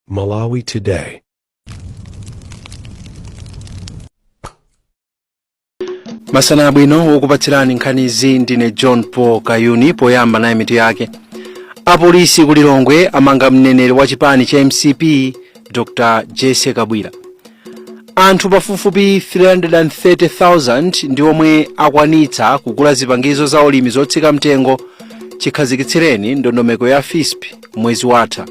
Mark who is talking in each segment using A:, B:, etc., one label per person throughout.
A: Malawi Today.
B: Masana abwino, wokupatsirani nkhanizi ndine John Paul Kayuni. Poyamba naye mitu yake. Apolisi ku Lilongwe amanga mneneri wa chipani cha MCP Dr Jesse Kabwira. Anthu pafupifupi 330,000 ndi omwe akwanitsa kugula zipangizo za ulimi zotsika mtengo chikhazikitsireni ndondomeko ya FISP mwezi watha.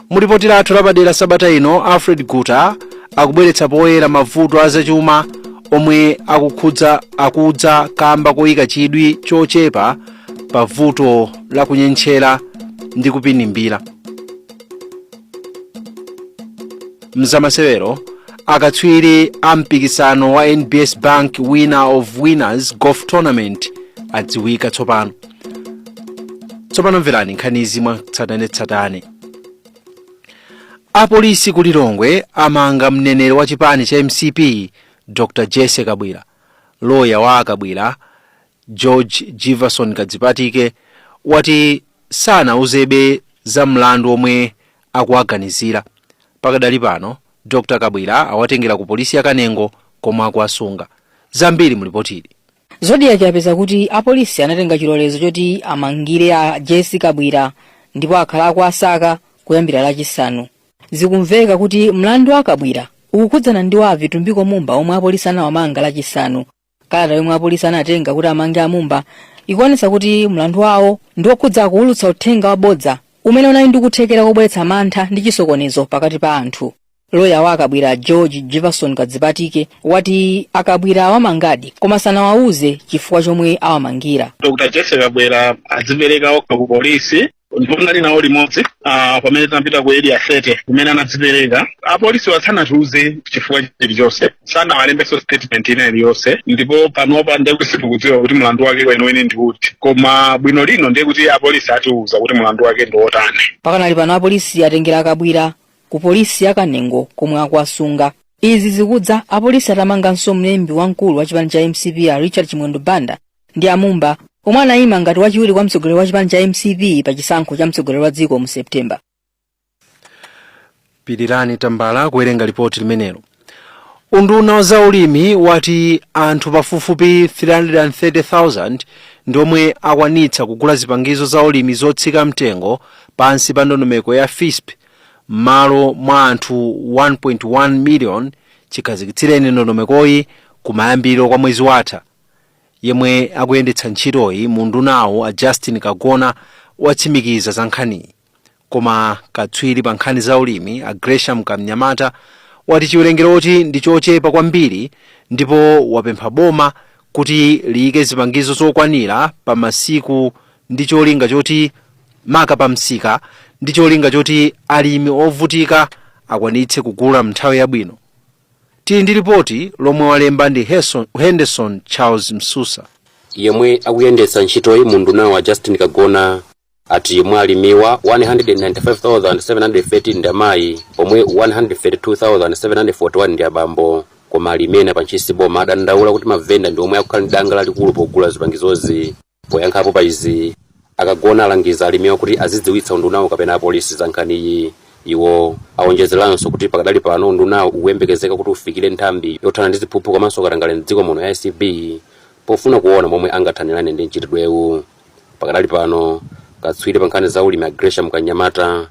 B: Mulipoti lathu lapadera sabata ino, Alfred Guta akubweretsa poyera mavuto azachuma omwe akukhudza akudza kamba koyika chidwi chochepa pa vuto la kunyentchera ndi kupinimbira. Mzamasewero, akatswiri a mpikisano wa NBS Bank Winner of Winners Golf Tournament adziwika tsopano. Tsopano mverani nkhanizi mwatsatanetsatane. Apolisi ku Lilongwe amanga mneneri wa chipani cha MCP Dr Jesse Kabwira. Loya wa Kabwira, George Jivason Kadzipatike, wati sanauzebe za mlandu omwe akuwaganizira. Pakadali pano Dr Kabwira awatengera ku polisi ya Kanengo komwe akuwasunga. Zambiri mulipotili.
C: Zodiak yapeza kuti apolisi anatenga chilolezo choti amangire a Jesse Kabwira ndipo akhala akuwasaka kuyambira Lachisanu. Zikumveka kuti mlandu wa Kabwira ukukhudzana ndi wa Vitumbiko Mumba omwe apolisi anawamanga Lachisanu. Kalata yomwe apolisi anatenga kuti amange amumba ikuonetsa kuti mlandu wawo ndi wokhudza kuwulutsa uthenga wabodza umene unali ndi kuthekera kobweretsa mantha ndi chisokonezo pakati pa anthu. Loya wa Akabwira, George Jefferson Kadzipatike, wati Akabwira awamangadi koma sanawauze chifukwa chomwe awamangira.
D: Dr Jesse Kabwera adzipereka okha ku polisi ndipo ndinali nawo limodzi pamene tinapita ku Area 30 kumene anadzipereka. Apolisi sanatiuze chifukwa chilichonse, sanawalembenso statement ina iliyonse, ndipo panopa ndiye kuti sitikudziwa kuti mlandu wake weniweni ndi uti, koma bwino lino ndiye kuti apolisi atiuza kuti mlandu wake ndi wotani.
C: Pakanali pano apolisi atengera Akabwira ku polisi ya Kanengo komwe akuwasunga. Izi zikudza apolisi atamanganso mlembi wamkulu wa chipani cha MCP a Richard Chimwendo Banda ndi amumba omwe anayima ngati wachiwiri kwa mtsogoleri wa chipani cha MCP pa chisankho cha mtsogoleri wa dziko mu Septemba.
B: Pirirani Tambala kuwerenga lipoti limenelo. Unduna wa zaulimi wati anthu pafupifupi 330,000 ndi omwe akwanitsa kugula zipangizo za ulimi zotsika mtengo pansi pa ndondomeko ya FISP m'malo mwa anthu 1.1 million chikhazikitsireni ndondomekoyi kumayambiro kwa mwezi watha. Yemwe akuyendetsa ntchitoyi mu undunawo, a Justin Kagona, watsimikiza za nkhaniyi, koma katswiri pa nkhani za ulimi a Gresham Kamnyamata wati chiwerengerochi ndi chochepa kwambiri ndipo wapempha boma kuti liyike zipangizo zokwanira pa masiku ndi cholinga choti maka pa msika ndi cholinga choti alimi ovutika akwanitse kugula mnthawi yabwino. Tili ndi ripoti lomwe walemba ndi Henderson Charles Msusa.
E: Yemwe akuyendetsa ntchitoyi mu undunawo, Justin Kagona, ati mwa alimiwa 195,713 ndi amayi pomwe 132,741 ndi abambo. Koma alimi ena pa Ntchisi boma adandaula kuti mavenda ndi omwe akukhala ndi danga lalikulu pogula zipangizozi. Poyankhapo pa izi, Akagona alangiza alimiwa kuti azidziwitsa undunawo kapena apolisi za nkhaniyi. Iwo awonjezeranso kuti pakadali pano undunawo ukuyembekezeka kuti ufikire nthambi yothana ndi ziphuphu komanso katangale mdziko muno ya ACB pofuna kuona momwe angathanirane ndi mchitidwewu. Pakadali pano katswiri pa nkhani za ulimi a Gresham Kanyamata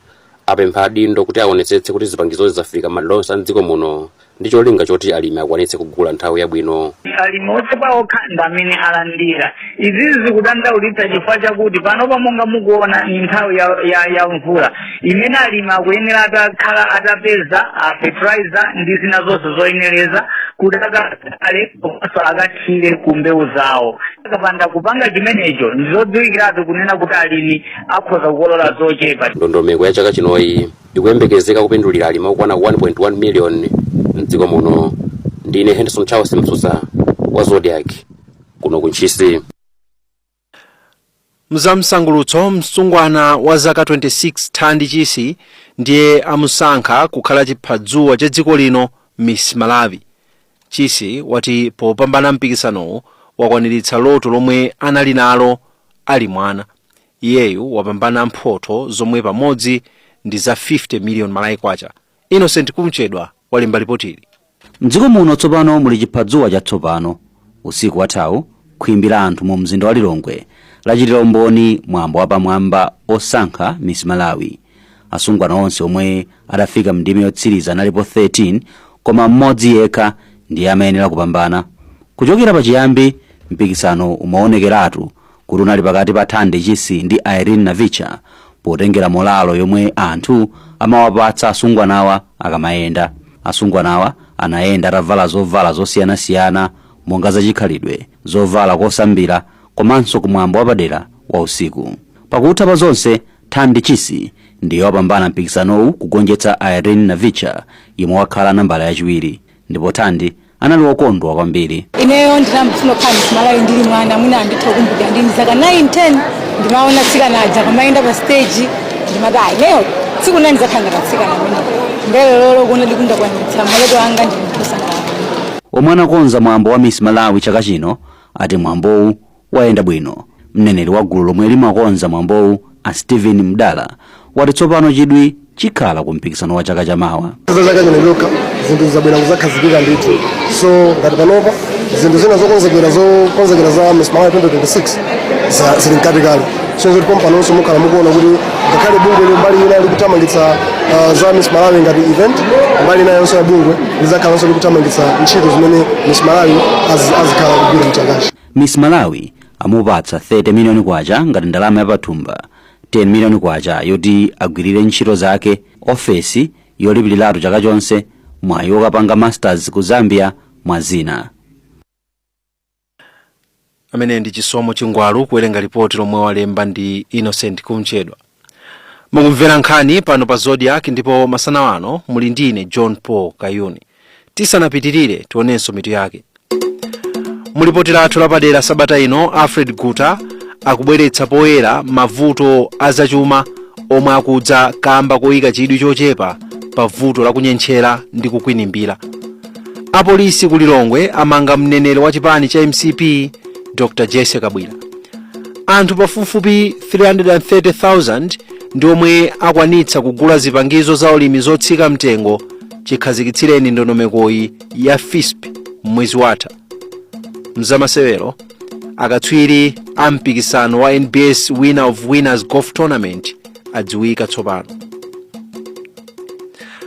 E: apempha adindo kuti aonetsetse kuti zipangizozi zafika m'madera onse a mdziko muno ndi cholinga choti alimi akwanitse kugula nthawi yabwino.
F: Alimi ochepa okha ndi amene alandira. Izizi zikudandaulitsa chifukwa chakuti panopa, monga mukuona, ni nthawi ya mvula imene alimi akuyenera atakhala atapeza fertilizer ndi zina zonse zoyenereza kuti akale komanso akathire ku mbewu zawo. Akapanda kupanga chimenecho, ndizodziwikiratu kunena kuti alimi akhoza kukolola zochepa.
E: Ndondomeko ya chaka chinoyi ikuyembekezeka kupindulira alimi okwana 1.1 million mdziko muno. Ndine Henderson Charles Msusa wa Zodiak kuno ku Ntchisi.
B: Mzamsangulutso, msungwana wa zaka 26 Thandi Chisi ndiye amusankha kukhala chiphadzuwa cha dziko lino, Miss Malawi. Chisi wati popambana mpikisanowu wakwaniritsa loto lomwe anali nalo ali mwana. Iyeyu wapambana mphotho zomwe pamodzi ndi za 50 million Malawi kwacha. Innocent Kumchedwa walemba ripotili.
A: Mdziko muno tsopano muli chiphadzuwa chatsopano. Usiku wathawu, khwimbi la anthu mu mzinda wa Lilongwe lachitira umboni mwambo wapamwamba osankha Miss Malawi. Asungwana onse omwe adafika mndime yotsiriza analipo 13, koma mmodzi yekha ndiye amayenera kupambana. Kuchokera pachiyambi, mpikisano umaonekeratu kuti unali pakati pa Thandi Chisi ndi Irene Navicha, potengera molalo yomwe anthu amawapatsa asungwanawa akamayenda. Asungwanawa anayenda atavala zovala zosiyanasiyana monga zachikhalidwe, zovala kosambira komanso kumwambo wapadera wa usiku. Pakutha pa zonse, Thandi Chisi ndiye wapambana mpikisanowu kugonjetsa Irene Navicha yemwe wakhala nambala yachiwiri, ndipo Thandi anali wokondwa kwambiri.
G: Ineyo ndinamfuna kukhala Miss Malawi ndili mwana. Mwina anditha kukumbukira ndili zaka 9 10, ndimaona tsikana aja kamayenda pa stage, ndimati, "Ayi, ineyo tsiku nani zakhala ngati atsikana amene." Ndelo lolo kuona ndikundakwanitsa maloto anga, ndikusangalala.
A: Omwe anakonza mwambo wa Miss Malawi chaka chino ati mwambowu wayenda bwino. Mneneri wa gulu lomwe limakonza mwambowu, a Stephen Mdala, wati tsopano chidwi chikhala ku mpikisano wa chaka chamawa.
H: Za chaka chino chokha zinthu zabwera kuzakhazikika ndithu. So ngati panopa zinthu zina zokonzekera za Miss Malawi 2026 zili mkati kale. So zoti pompanonso mukhala mukuona kuti ngakhale bungwe li mbali ina likuthamangitsa za Miss Malawi ngati event, mbali inayonso ya bungwe lizakhalanso likuthamangitsa ntchito zimene Miss Malawi azikhala kugwira mchakachi.
A: Miss Malawi amupatsa 30 miliyoni kwacha ngati ndalama yapathumba, 10 miliyoni kwacha yoti agwirire ntchito zake, ofesi yolipiriratu chaka chonse, mwayi wokapanga masters ku Zambia, mwa zina.
B: Amene ndi Chisomo Chingwalu kuwerenga ripoti lomwe walemba ndi Innocent Kumchedwa. Mukumvera nkhani pano pa Zodiak, ndipo masana ano muli ndine John Paul Kayuni. Tisanapitirire, tionenso mitu yake. Mulipoti lathu lapadera sabata ino, Alfred Guta akubweretsa poyera mavuto azachuma omwe akudza kamba koyika chidwi chochepa pa vuto lakunyentchera ndi kukwinimbira. Apolisi ku Lilongwe amanga mneneri wa chipani cha MCP, Dr Jesse Kabwila. Anthu pafupifupi 330,000 ndi omwe akwanitsa kugula zipangizo za ulimi zotsika mtengo chikhazikitsireni ndondomekoyi ya FISP mwezi watha. Mzamasewero, akatswiri a mpikisano wa NBS Winner of Winners Golf Tournament adziwika tsopano.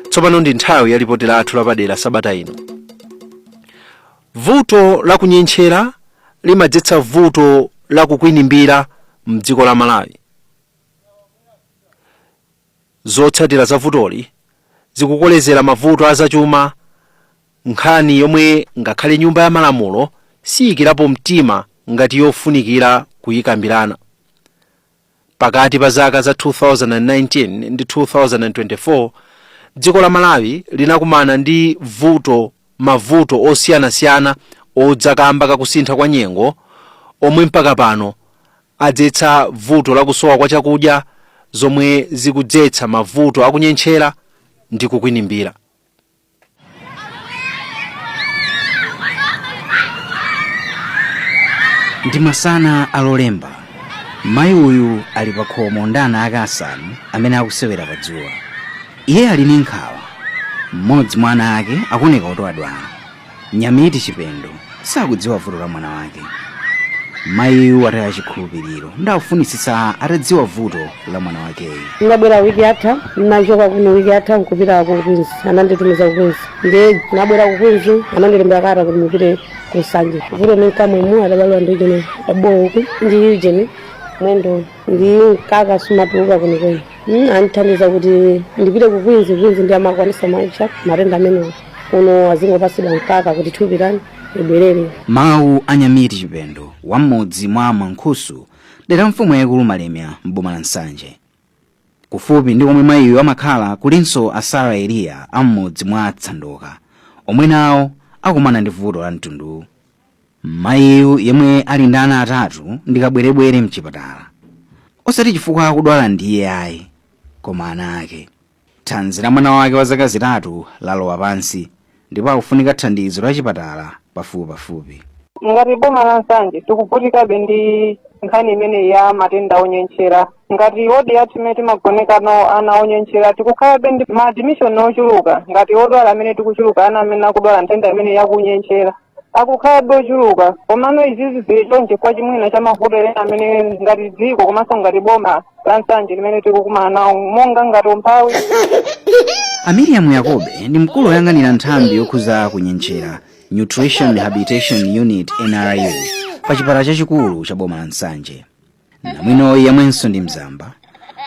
B: Tsopano ndi nthawi ya lipoti lathu lapadera sabata ino. Vuto lakunyentchera limadzetsa vuto lakukwinimbira mdziko la Malawi. Zotsatira za vutoli zikukolezera mavuto azachuma, nkhani yomwe ngakhale Nyumba ya Malamulo siyikirapo mtima ngati yofunikira kuyikambirana. Pakati pa zaka za 2019 ndi 2024, dziko la Malawi linakumana ndi mavuto osiyanasiyana odza kamba kakusintha kwa nyengo, omwe mpaka pano adzetsa vuto lakusowa kwa chakudya, zomwe zikudzetsa mavuto akunyentchera ndi kukwinimbira.
I: Ndi masana alolemba. Mayi uyu ali pa khomo ndi ana ake asanu amene akusewera pa dzuwa. Iye ali ndi nkhawa. Mmodzi mwa ana ake akuoneka kuti wadwala. Nyamiti Chipendo sakudziwa vuto la mwana wake. Mayiyu ataya chikhulupiriro ndi akufunitsitsa atadziwa vuto la mwana wakeyu.
J: Ndabwera wiki yatha, nachoka kuno wiki yatha nkupita ku Queens. Ananditumiza ku Queens, ndiye nabwera ku Queens, anandilembera kalata kuti mupite ku Nsanje. Vuto ni nkamwemu, adabaliwa ndi chene aboku ndi ujeni mwendo ndi mkaka sumatuluka kwenikweni. Andithandiza kuti ndipite ku Queens. Queens ndi amakwanisa macha matenda amenewo, kuno azingopasidwa mkaka kuti thupi lani libwerere.
I: Mawu a Nyamiti Chipendo wam'mudzi mwa Mwankhusu, dera mfumu yayikulu Malemya, m'boma la Nsanje. Kufupi ndi komwe mayiyo amakhala kulinso a Sara Eliya am'mudzi mwa Tsandoka, omwe nawo akumana ndi vuto la mtunduwu. Mayiyu yemwe ali ndi ana atatu ndi kabwerebwere mchipatala, osati chifukwa akudwala ndiye ayi, koma ana ake. Thanzi la mwana wake wa zaka 3 lalowa pansi ndipo akufunika thandizo la chipatala pafupipafupi.
K: Ngati boma la Nsanje tikuvutikabe ndi nkhani imene ya matenda onyentchera. Ngati wodi yathu imene timagonekano ana onyenchera, tikukhalabe ndi ma admission ochuluka ngati odwala amene tikuchuluka, ana amene akudwala nthenda imene yakunyenchera akukhalabe ochuluka. Komano izizi zili chonchi kwa chimwina cha mavuto ena amene ngati dziko komanso ngati boma la Nsanje limene tikukumana nawo, monga ngati umphawi.
I: A Miriam Yakobe ndi mkulu woyang'anira nthambi yokhuza kunyenchera, Nutrition Rehabilitation Unit, NRU, pa chipatala chachikulu cha boma la Nsanje. Namwinoyi, yemwenso ndi mzamba,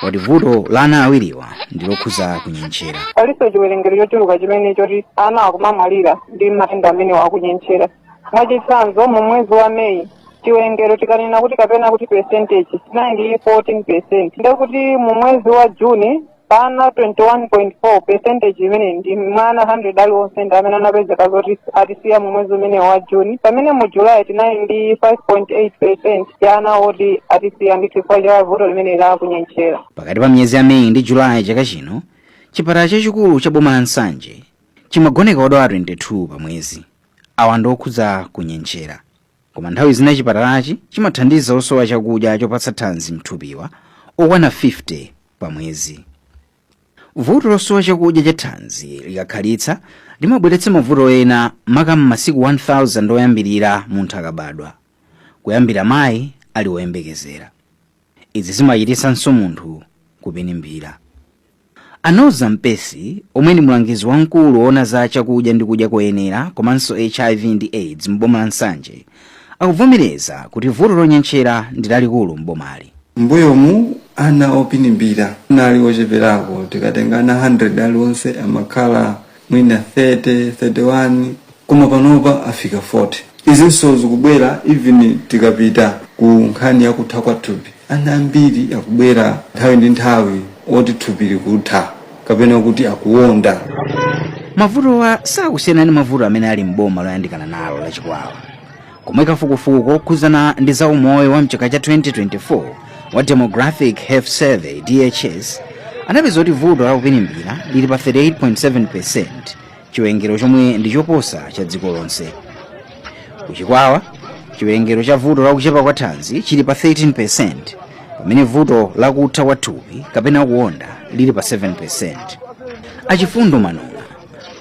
I: wati vuto la ana awiriwa ndi lokhuza kunyenchera.
K: Palinso chiwerengero chochuluka chimene choti ana akumamwalira ndi matenda amene akunyenchera. Mwachitsanzo, mu mwezi wa Meyi chiwerengero tikanena kuti kapena kuti percentage tinali 14%, ndekuti mu mwezi wa Juni pana 21.4 percentage, imene ndi mwana 100 aliwonse ndi amene anapezeka zoti atisiya mu mwezi umene wa Juni, pamene mu Julayi tinali ndi 5.8% ya ana oti atisiya ndi chifukwa cha vuto limene la kunyenchera.
I: Pakati pa miyezi ya Meyi ndi Julayi chaka chino, chipatala chachikulu cha boma la Nsanje chimagoneka odwala 22 pa mwezi. Awa ndi okhudza kunyenchera, koma nthawi zina chipatalachi chimathandiza osowa chakudya chopatsa thanzi mthupiwa okwana 50 pa mwezi. Vuto losowa chakudya cha thanzi likakhalitsa limabweretsa mavuto ena, maka m'masiku 1000 oyambirira munthu akabadwa, kuyambira mayi ali woyembekezera. Izi zimachititsanso munthu kupinimbira. Anoza Mpesi, omwe ndi mulangizi wamkulu woona za chakudya ndi kudya koyenera komanso HIV ndi AIDS m'boma la Nsanje, akuvomereza kuti vuto lonyenchera ndi lalikulu m'bomali.
L: Mbuyomu ana opinimbira anali ocheperako. Tikatenga ana 100 aliwonse amakhala mwina 30, 31, koma panopa afika 40. Izinso zikubwera even tikapita ku nkhani yakutha kwa thupi. Ana ambiri akubwera nthawi ndi nthawi oti thupi likutha kapena kuti akuwonda.
I: Mavutowa sakusiyana ndi mavuto amene ali m'boma loyandikana nalo la Chikwawa, komwe kafukufuku kokhuzana ndi zaumoyo wa mchaka cha 2024 wa Demographic Health Survey, DHS, anapeza kuti vuto la kupinimbira lili pa 38.7%, chiwerengero chomwe ndi choposa cha dziko lonse. Kuchikwawa chiwerengero cha vuto la kuchepa kwa thanzi chili pa 13%, pamene vuto la kutha kwa thupi kapena kuwonda lili pa 7%. Achifundo Manuna,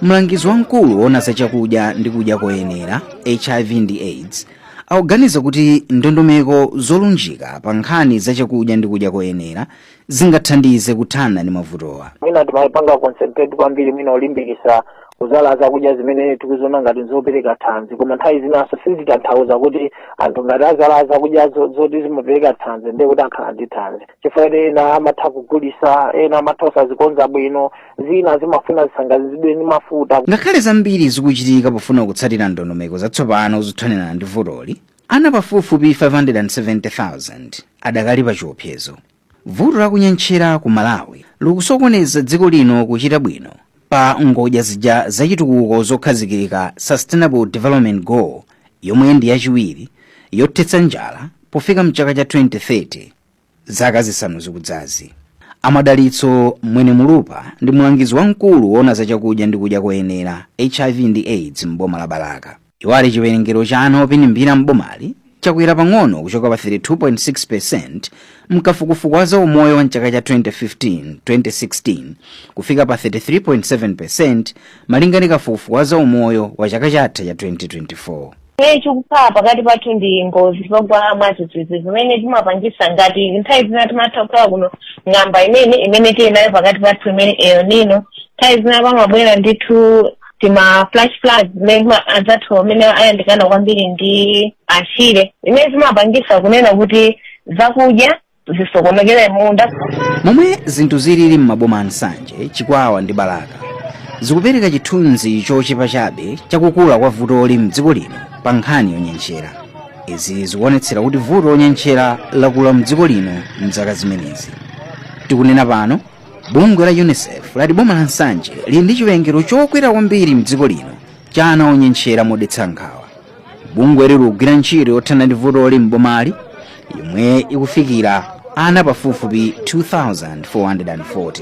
I: mlangizi wamkulu woona za chakudya ndi kudya koyenera, HIV ndi AIDS, akuganiza kuti ndondomeko zolunjika pa nkhani za chakudya ndi kudya koyenera zingathandize kuthana ndi mavutowa.
M: Mwina timapanga concentrate kwambiri mwina ulimbikisa kuzala zakudya zimene tikuziona ngati zopereka thanzi, koma nthawi zinanso sizitanthauza kuti anthu ngati azala zakudya zoti zimapereka thanzi ndiye kuti akhala ndi thanzi, chifukwa kuti ena amatha kugulisa, ena amatha kusazikonza bwino, zina zimafuna zisangazidwe ndi mafuta.
I: Ngakhale zambiri zikuchitika pofuna kutsatira ndondomeko zatsopano zothanirana ndi vutoli, ana pafupifupi 570,000 adakali pa chiopsezo. Vuto lakunyentchera ku Malawi likusokoneza dziko lino kuchita bwino pa ngodya zija zachitukuko zokhazikika, Sustainable Development Goal yomwe ndi yachiwiri, yothetsa njala pofika mchaka cha 2030, zaka 5 zikudzazi. Amadalitso Mwene Mulupa ndi mulangizi wamkulu woona za chakudya ndi kudya koyenera, HIV ndi AIDS m'boma la Balaka. Iwali chiwerengero cha ana opinimbira m'bomali chakwera pang'ono kuchoka pa 32.6% mkafukufuku wa zaumoyo wa mchaka cha 2015-2016 kufika pa 33.7% malinga ndi kafukufuku wa zaumoyo wa chaka chatha cha 2024.
N: Chimene chikukhala pakati pathu ndi ngozi zogwa mwadzidzidzi zimene zimapangisa ngati nthawi zina timatha kukhala kuno ng'amba imene tili nayo pakati pathu, imene El Nino. Nthawi zina pamabwera ndithu tima flash floods zimene anzathu amene ayandikana kwambiri ndi achire, zimene zimapangisa kunena kuti zakudya zisokonekere munda.
I: Momwe zinthu zilili m'maboma a Nsanje, Chikwawa ndi Balaka zikupereka chithunzi chochepa chabe chakukula kwa vutoli mdziko lino pa nkhani yonyentchera. Izi zikuonetsera kuti vuto lonyentchera lakula mdziko lino mzaka zimenezi. Tikunena pano, bungwe la UNICEF lati boma la Nsanje lili ndi chiwerengero chokwera kwambiri mdziko lino cha ana onyentchera modetsa nkhawa. Bungwe likugwira ntchito yothana ndi vutoli m'bomali yomwe ikufikira ana pafupifupi 2440.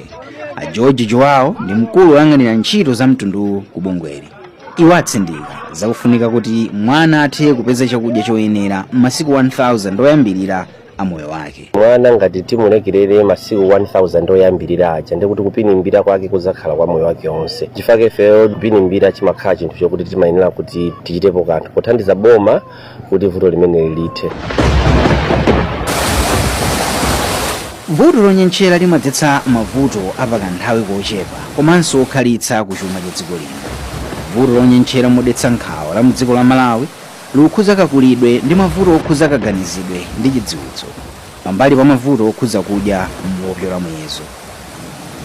I: A George Joao ndi mkulu woyang'anira ntchito za mtunduwu ku bungweli. Iwo atsindika zakufunika kuti mwana athe kupeza chakudya choyenera m'masiku 1000 oyambirira a moyo wake.
O: Mwana ngati timulekerere masiku 1000 oyambirira aja, ndikuti kupinimbira kwake kuzakhala kwa moyo wake onse. Chifukwa ifeyo kupinimbira chimakhala chinthu chokuti timayenera kuti tichitepo kanthu pothandiza boma kuti vuto limene lithe.
I: Vuto lonyentchera limadzetsa mavuto apakanthawi kochepa komanso okhalitsa kuchuma cha dziko lino. Vuto lonyentchera modetsa nkhawa la mudziko la Malawi likukhuza kakulidwe ndi mavuto okhuza kaganizidwe ndi chidziwitso, pambali pa mavuto okhuza kudya mopyola muyezo.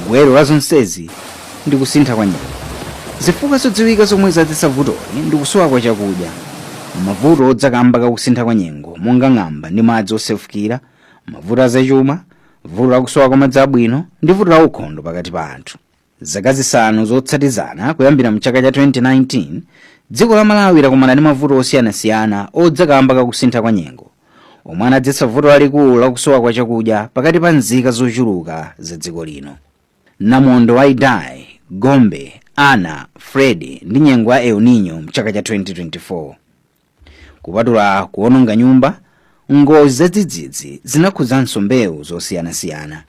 I: Gwero la zonsezi ndi kusintha kwa nyengo. Zifukwa zodziwika zomwe zadzetsa vutoli ndi kusowa kwa chakudya, mavuto odza kamba kakusintha kwa nyengo monga ng'amba ndi madzi osefukira, mavuto azachuma, vuto lakusowa kwa madzi abwino ndi vuto la ukhondo pakati pa anthu. Zaka 5 zotsatizana kuyambira mchaka cha 2019, dziko la Malawi lakumana ndi mavuto osiyanasiyana odza kamba kakusintha kwa nyengo omwe anadzetsa vuto lalikulu lakusowa kwa chakudya pakati pa nzika zochuluka za dziko lino. Namondwe wa Idai, Gombe, Ana, Freddy ndi nyengo ya El Nino mchaka cha 2024, kupatula kuononga nyumba, ngozi zadzidzidzi zinakhuzanso mbewu zosiyanasiyana.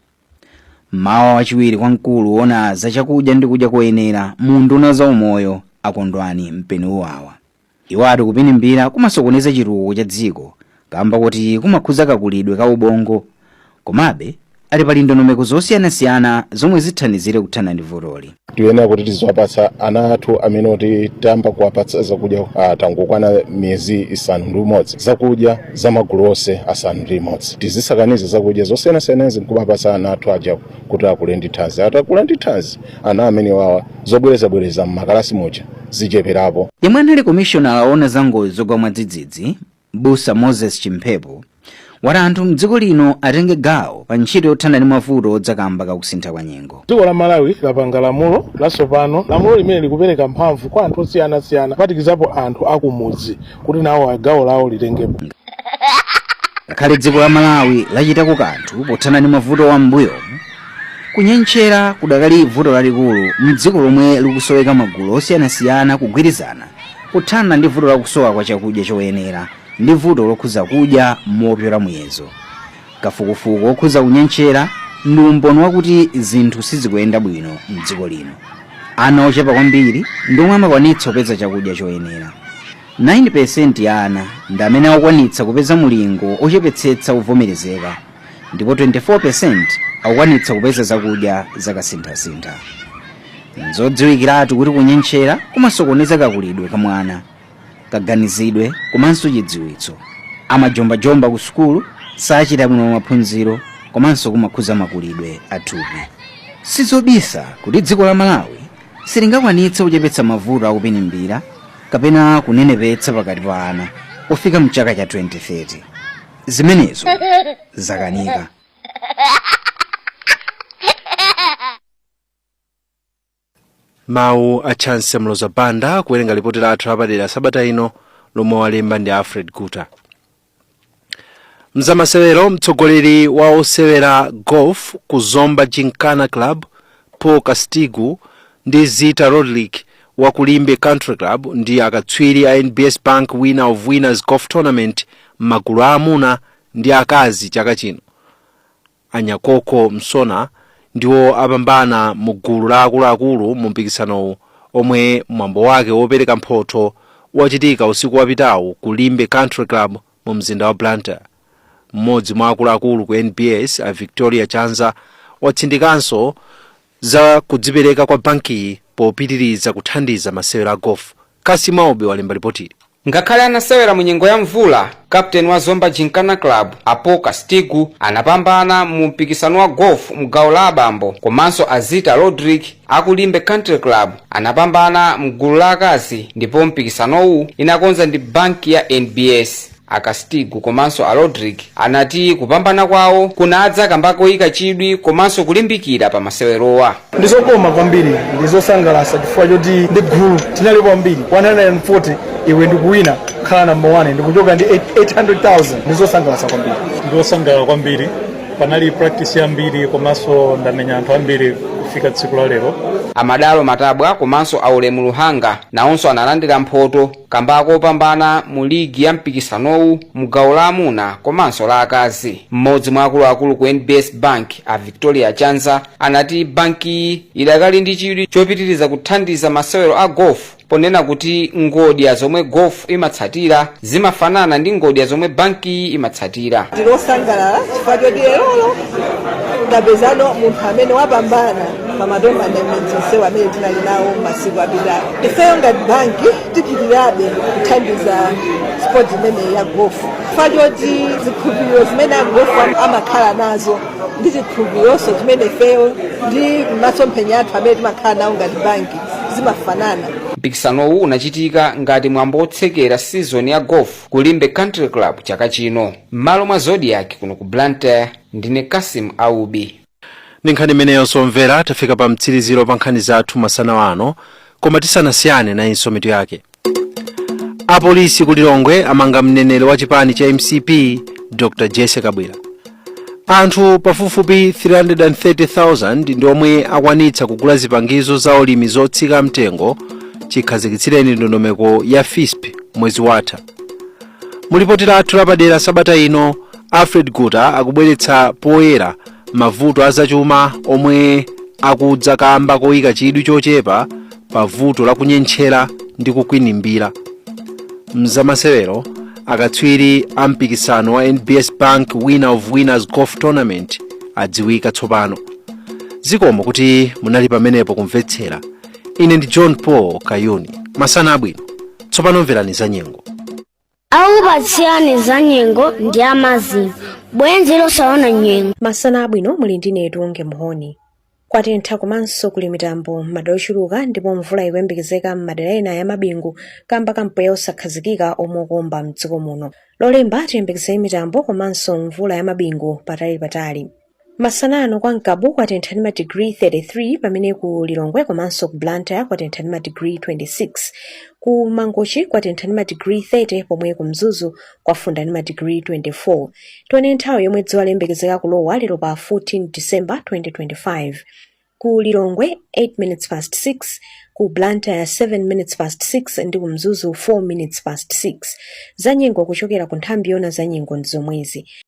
I: Mawu wachiwiri kwa mkulu woona za chakudya ndi kudya koyenera mu nduna za umoyo, Akondwani Mpeni-Uwawa, iwo ati kupinimbira kumasokoneza chitukuko cha dziko kamba kuti kumakhuza kakulidwe ka ubongo. Komabe ali pali ndondomeko zosiyanasiyana zomwe zithandizire kuthana ndi vutoli.
P: Tiyenera kuti tiziwapatsa ana athu amene kuti tayamba kuwapatsa zakudya tangokwana miyezi 6 zakudya za magulu onse 6. Tizisakaniza zakudya zosiyanasiyanazi nkumapatsa ana athu aja kuti akule ndi thanzi. Atakula ndi thanzi ana amene wawa, zobwerezabwereza m'makalasi muja zicheperapo.
I: Yemwe anali komishonala woona za ngozi zogwa mwadzidzidzi, Busa Moses Chimphepo, wati anthu mdziko lino atenge gawo pa ntchito yothana ndi mavuto odza kamba kakusintha kwa nyengo.
Q: Dziko la Malawi lapanga lamulo latsopano, lamulo limene likupereka mphamvu kwa anthu osiyanasiyana, kuphatikizapo anthu akumudzi, kuti nawo gawo lawo litengepo.
I: Ngakhale dziko la Malawi lachitako kanthu pothana ndi mavuto wa m'mbuyomu, kunyentchera kudakali vuto lalikulu mdziko lomwe likusoweka magulu osiyanasiyana kugwirizana kuthana ndi vuto lakusowa kwa chakudya choyenera ndi vuto lokhuza kudya mopyola muyezo. Kafukufuku okhuza kunyentchera ndi umboni wakuti zinthu sizikuyenda bwino mdziko lino. Ana ochepa kwambiri ndi omwe amakwanitsa kupeza chakudya choyenera. 9% ya ana ndi amene akukwanitsa kupeza mulingo ochepetsetsa ovomerezeka, ndipo 24% akukwanitsa kupeza zakudya zakasinthasintha. Nzodziwikiratu kuti kunyentchera kumasokoneza kakulidwe ka mwana, kaganizidwe komanso chidziwitso. Amajombajomba ku sukulu, sachita bwino maphunziro, komanso kumakhuza makulidwe athupi. Sizobisa kuti dziko la Malawi silingakwanitse kuchepetsa mavuto akupinimbira kapena kunenepetsa pakati pa ana pofika mchaka cha 2030. Zimenezo zakanika.
B: Mawu a Chance Mloza Banda kuwerenga lipoti lathu lapadera sabata ino lomwe walemba ndi Alfred Guta. Mzamasewero, mtsogoleri wa osewera golf ku Zomba Gymkhana Club, Paul Castigu, ndi Zita Rodlick wa ku Limbe Country Club ndi akatswiri a NBS Bank Winner of Winners Golf Tournament m'magulu a amuna ndi akazi chaka chino. Anyakoko Msona ndiwo apambana mu gulu la akuluakulu mu mpikisanowu, omwe mwambo wake wopereka mphotho wachitika usiku wapitawu ku Limbe Country Club mu mzinda wa Blantyre. Mmodzi mwa akuluakulu ku NBS, a Victoria Chanza, watsindikanso za kudzipereka kwa bankiyi popitiriza kuthandiza masewero a golf. Kasi Maube walemba ripotili.
R: Ngakhale anasewera mu nyengo ya mvula, kapteni wa Zomba Gymkhana Club, Apo Castigu, anapambana mu mpikisano wa golf mgawo la abambo, komanso Azita Rodrick aku Limbe Country Club anapambana mgulu la akazi, ndipo mpikisanowu inakonza ndi banki ya NBS. Akastigu komanso a Rodrick anati kupambana kwawo kunadza kamba koyika chidwi komanso kulimbikira pa masewerowa.
S: Ndizokoma kwambiri, ndizosangalatsa chifukwa choti ndi gulu tinali kwambiri 140, iwe ndikuwina khala number 1 ndikuchoka ndi 800,000, ndizosangalatsa kwambiri.
T: Ndiosangalala kwambiri, panali practice yambiri komanso ndamenya anthu ambiri kufika tsiku la lero.
R: Amadalo Matabwa komanso Aulemu Luhanga nawonso analandira mphoto kamba kopambana mu ligi ya mpikisanowu mu gawo la amuna komanso la akazi. Mmodzi mwa akuluakulu ku NBS Bank, a Victoria Chanza, anati bankiyi idakali ndi chidwi chopitiriza kuthandiza masewero a golf, ponena kuti ngodya zomwe golf imatsatira zimafanana ndi ngodya zomwe bankiyi imatsatira.
T: Tilosangalala chifukwa choti lerolo tapezano munthu amene wapambana pa ma tournament onsewo amene tinali nawo masiku apitawo. Ifeyo ngati banki tipitirirabe kuthandiza sport imeneyi ya golf, chifukwa choti zikhulupiriro zimene agolf amakhala nazo ndi chikhulupirironso chimene ifeyo ndi masomphenya athu amene timakhala nawo ngati banki zimafanana.
R: Mpikisanowu unachitika ngati mwambo wotsekera season ya golf ku Limbe Country Club chaka chino. M'malo mwa Zodiak kuno ku Blantyre, ndine Kasim Aubi.
B: Ndi nkhani imeneyonso, omvera, tafika pa mtsiriziro pa nkhani zathu masana ano. Koma tisanasiyane, nayinso mitu yake. Apolisi ku Lilongwe amanga mneneri wa chipani cha MCP, Dr Jesse Kabwira. Anthu pafupifupi 330,000 ndi omwe akwanitsa kugula zipangizo za ulimi zotsika mtengo chikhazikitsireni ndondomeko ya FISP mwezi watha. Mulipoti lathu lapadera sabata ino, Alfred Guta akubweretsa poyera mavuto azachuma omwe akudza kamba koyika chidwi chochepa pa vuto la kunyentchera ndi kukwinimbira. Mzamasewero, akatswiri a mpikisano wa NBS Bank Winner of Winners Golf Tournament adziwika tsopano. Zikomo kuti munali pamenepo kumvetsera. Ine ndi John Paul Kayuni. Masana abwino. Tsopano mverani za nyengo.
U: Akupatsirani za nyengo ndi amazimo, bwenzi losaona nyengo.
V: Masana abwino, muli ndine Tunge Mhoni. Kwatentha komanso kuli mitambo m'madera ochuluka, ndipo mvula ikuyembekezeka m'madera ena ya mabingu kamba ka mpweya osakhazikika omwe ukuomba mdziko muno. Lolemba tiyembekezere mitambo komanso mvula ya mabingu patalipatali. Masana ano kwa Ngabu kwatentha ndi madigiri 33, pamene ku Lilongwe komanso ku Blantyre kwatentha ndi madigiri 26. Ku Mangochi kwatentha ndi madigiri 30, pomwe ku Mzuzu kwafunda ndi madigiri 24. Tione nthawi yomwe dzuwa liyembekezeka kulowa lero pa 14 December 2025. Ku Lilongwe 8 minutes past 6, ku Blantyre 7 minutes past 6 ndi ku Mzuzu 4 minutes past 6. Za nyengo kuchokera ku nthambi yona za nyengo ndi zomwezi.